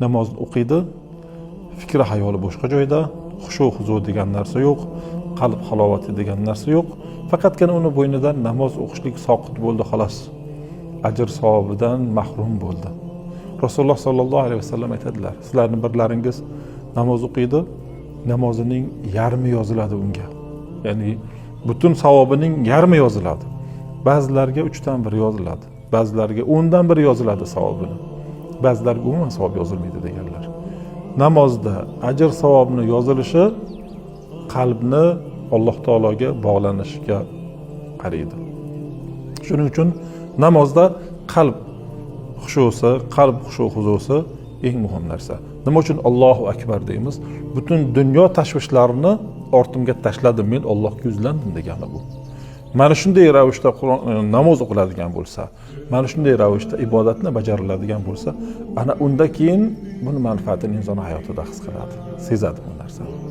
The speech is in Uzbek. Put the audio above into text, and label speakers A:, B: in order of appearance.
A: Namozni o'qiydi, fikri hayoli boshqa joyda, xushu huzur degan narsa yo'q, qalb halovati degan narsa yo'q. Faqatgina uni bo'ynidan namoz o'qishlik soqit bo'ldi, xolos. Ajr savobidan mahrum bo'ldi. Rasululloh sollallohu alayhi vasallam aytadilar: sizlarni birlaringiz namoz o'qiydi, namozining yarmi yoziladi unga. Ya'ni butun savobining yarmi yoziladi. Ba'zilarga 1/3 yoziladi, ba'zilarga 1/10 yoziladi savobini. Ba'zilarga umuman savob yozilmaydi deganlar. Namozda ajr savobni yozilishi qalbni Alloh taologa bog'lanishiga qaraydi. Shuning uchun namozda qalb xushusi, qalb xushu huzusi eng muhim narsa. Nima uchun Allohu akbar deymiz? Butun dunyo tashvishlarini ortimga tashladim, men Allohga yuzlandim degani bu. Mana shunday ravishda namoz o'qiladigan bo'lsa, mana shunday ravishda ibodatni bajariladigan bo'lsa, ana unda keyin buni manfaatini inson hayotida his qiladi, sezadi bu narsani.